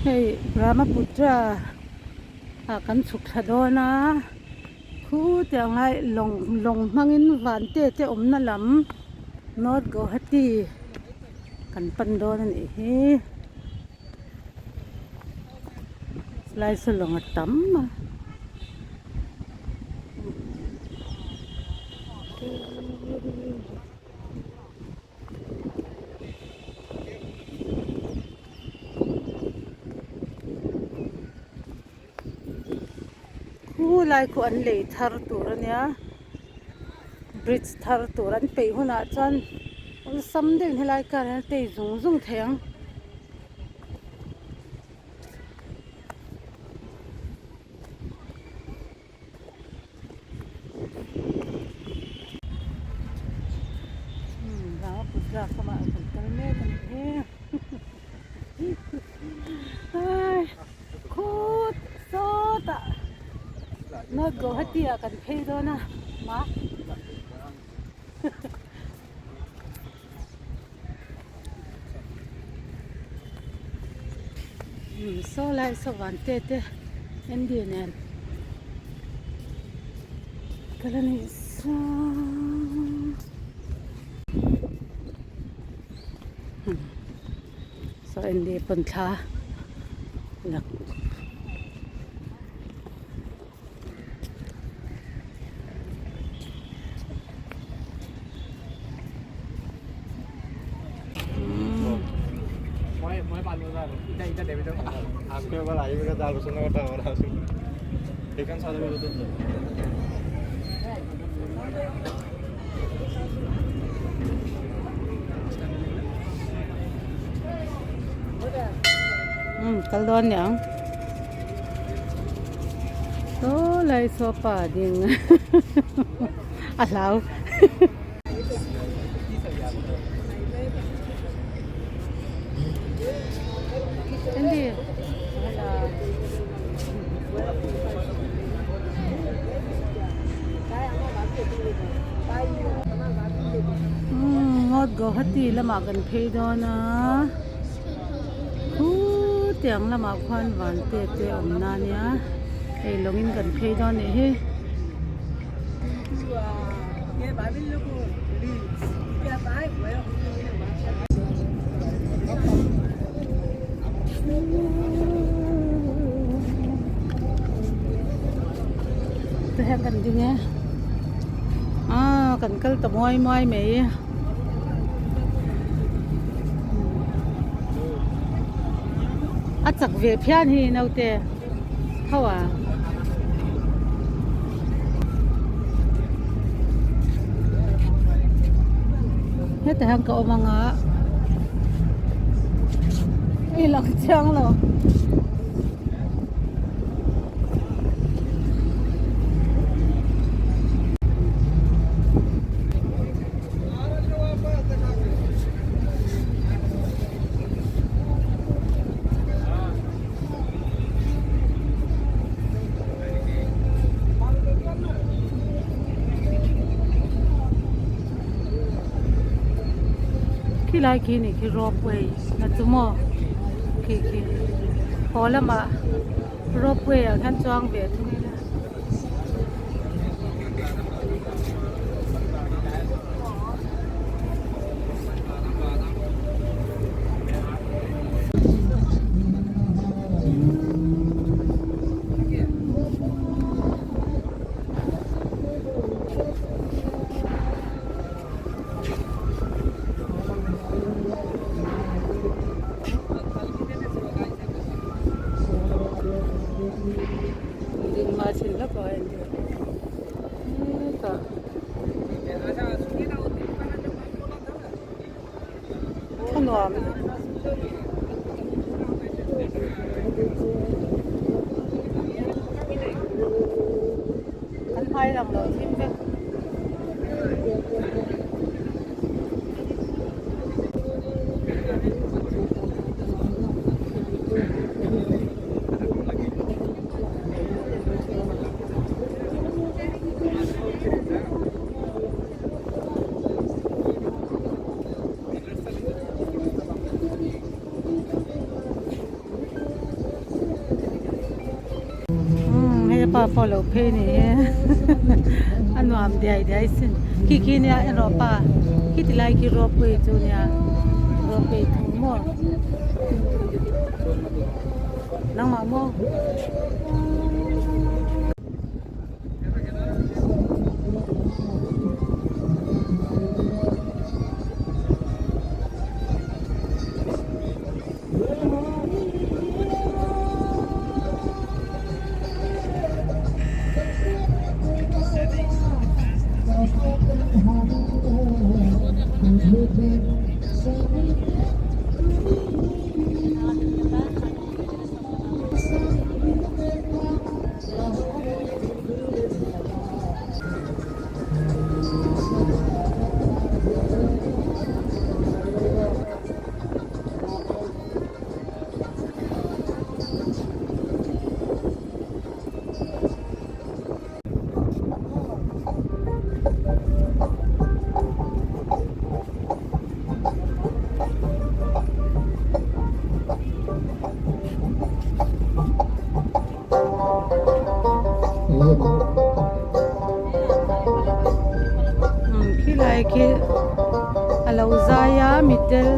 Hei Brahmaputra ah kan chhuk thla dawn a khutiang lai lawng lawng hmangin van te te awmna lam North Guwahati kan pan dawn a nih hi lai saw lawng a tam a. Khu lai khu an lei thar tur a nia bridge thar tur an peih hunah chuan awlsam deuhin helai car hian a tei zung zung thei ang. Brahmaputra kamah kan kal mek a nih hi hai khut sawtah North Guwahati ah kan phei dawn a ma Saw lai saw van te te Andy nen kal a nih saw saw Andy pawn thla lak. Kal dawn niang. Saw lai saw pa ding a hlau. Andy North Guwahati lamah kan phei dawn a. Khutiang lamah khuan van te te a awm na ania hei lawngin kan phei dawn anih hi. Tah hian kan ding e aaa kan kal ta muai muai mai. A chak ve phian hi naute tho a. Hetah hian ka awm anga i lang chiang lo. Khilai khi nih khi ropeway a chu maw khi khi haw lamah ropeway ah khan chuang ve thung ila. Ding ma chin hlap a en deuh hetah a nuam an hmai lang lo thim vek. pa pawh lo phei ni e a nuam diai diai sin khi khi nia erawh pa khi ti lai khi ropeway chu nia ropeway thung maw nangmah maw. Khilai khi a lo zai a mitdel.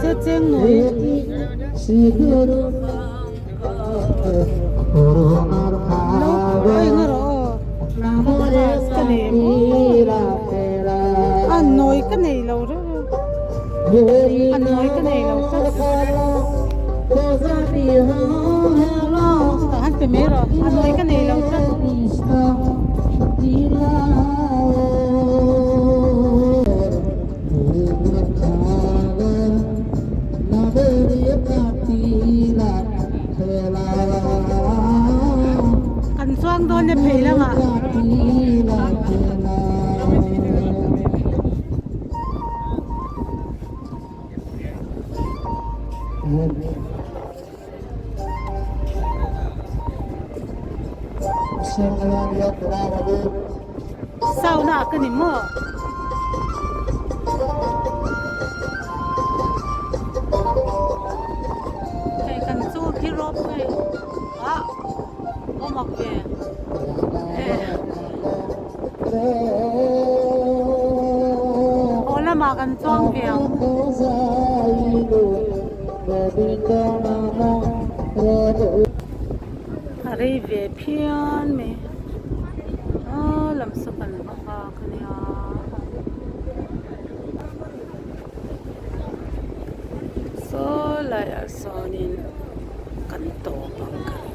Se cheng nawi. Lo eng erawh aw glass ka nei maw a nawi ka nei lo reuh reuh a nawi ka nei lo tlat chutah han pe mai rawh a nawi ka nei lo tlat. Kan chuang dawn e phei lamah. Sauna ka ni maw? Hei kan chu khi rawp hei ah awm ak ve haw lamah kan chuang ve ang. A rei ve phian mai a lam saw kan va nghak a nia. Saw laiah sawnin kan tawp ang ka ring.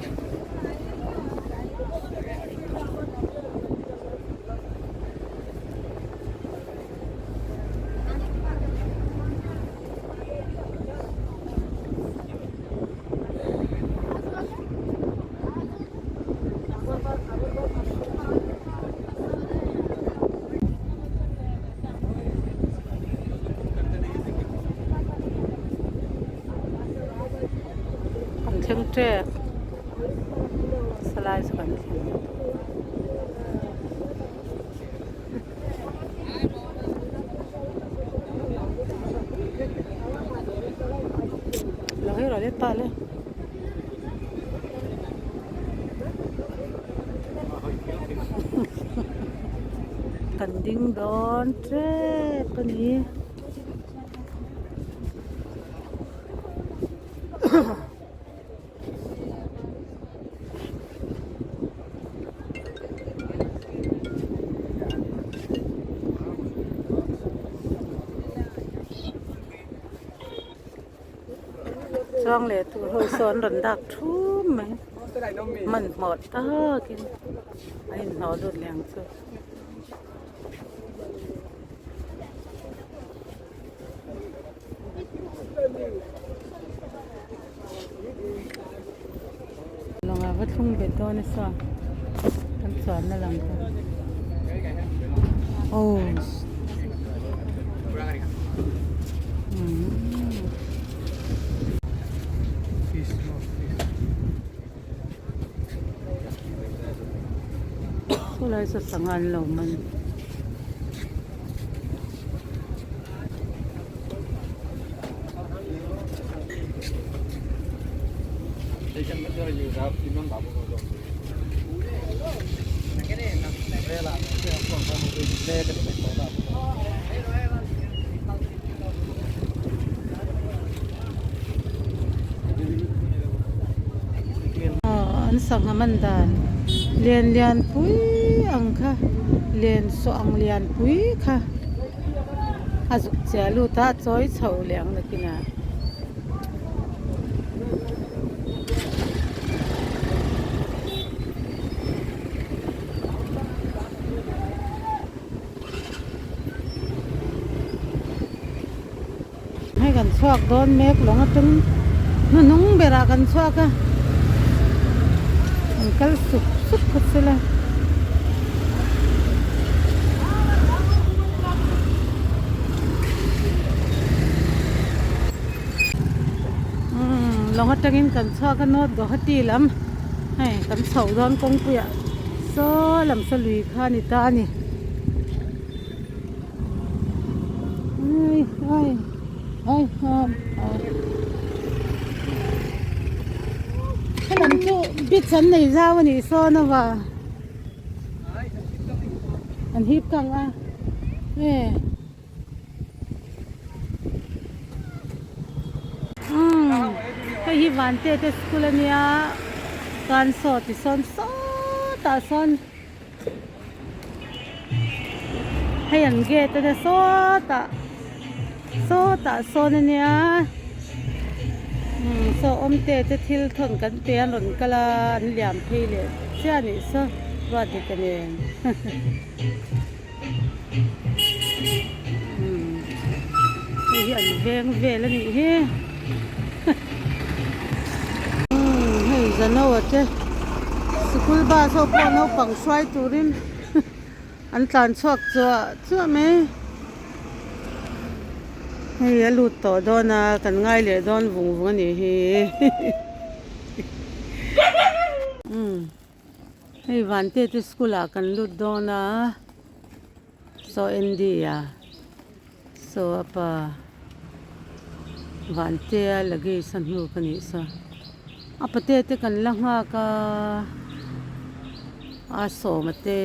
Kan thleng tep salai chu kan thleng. Lo hei rawh le pa le. Kan ding dawn tep a ni. Chuang leh tur ho saw an rawn dak thum mai hmanhmawh takin a inhnawh lut leh ang chu. Lawng ah va thlung bet dawn a saw kan chuan na lang kha aw. Lai saw sangha an lo man. An sangha man dan lian lian pui ang kha len sawh ang lian pui kha a zuk chiah lut a a chawi chho leh ang nakinah. Hei kan chhuak dawn mek lawng atang hnuhnung berah kan chhuak a an kal sup sup khawp sela. Umm lawng atangin kan chhuak a North Guwahati lam hei kan chhoh dawn kawngpuiah saw lam saw lui kha a ni ta a ni. Helam chu beach an nei zau a nih sawn a va an hip kang a e umm hei hi Vante te school a nia Kansaw ti sawn sawtah sawn. Hei an gate a nia sawtah sawtah sawn a nia umm saw awmte te thil thawn kan pe a an rawn kal a an liam phei leh chiah a nih saw ruat dik a nen umm hei hi an veng vel a nih hi umm hei zano a te sikul bus ho pawh naupang hruai turin an tlan chhuak chuah chuah mai hei a lut tawh dawn a kan ngai leh dawn vung vung a nih hi umm hei vante te school ah kan lut dawn a saw Andy a. Saw a pa Vantea luggage a hnuk a nih saw a pate te kan la nghak a a sawma te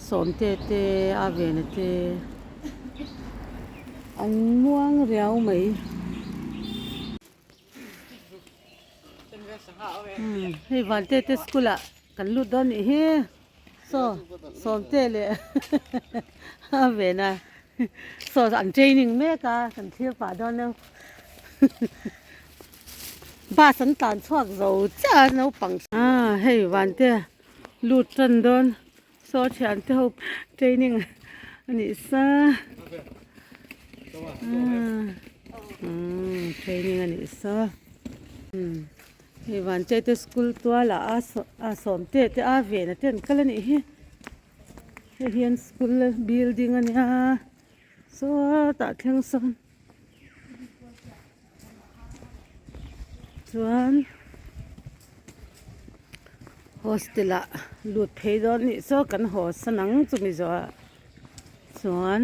sawmte te a vena te an muang riau mai. Hei Vante te school ah kan lut dawn nih hi saw sawmte leh a vena saw an training mek a kan thlir pah dawn eo bus an tlan chhuak zo chiah a naupang ah hei Vante lut tan dawn saw thiante ho training a nih sa umm training a nih sa umm hei Vante te school tual ah a sawmte te a vena te an kal a nih hi hei hian school building a nia sawtah thleng sawn chuan hostel ah lut phei dawn nih chu kan haw san ang chumi zawhah chuan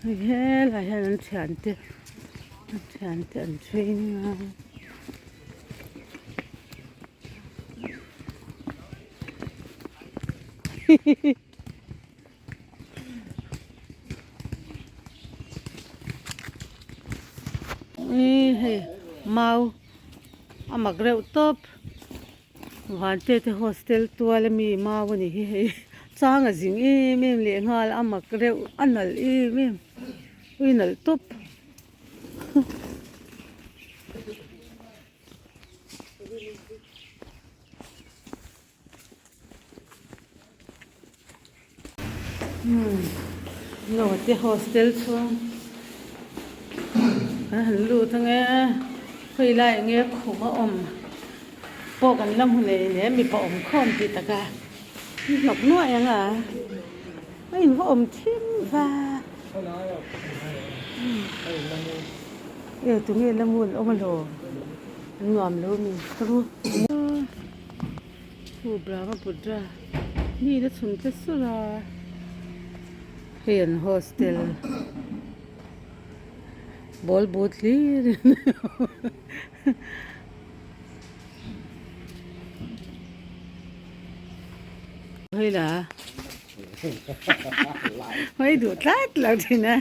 hei helaiah hian an thiante an thiante an training a. Ih hei mau a mak reuh tawp vante te hostel tual ami mau a ni hi hei chang a zing em em leh nghal a mak reuh a nalh em em ui nalh tawp. Naute hostel chhung kan han lut ange khawi lai enge khum a awm pawh kan la hmu nei nen mipa awm khawm tih taka hnawk nuai ang a a in va awm thim va e tunge la ngun awm alawm. An nuam lo mi ka ru. Khu Brahmaputra mi la chhun tlat sur a hei an hostel ball but hlir in hei la hei duh tlat lo thin a.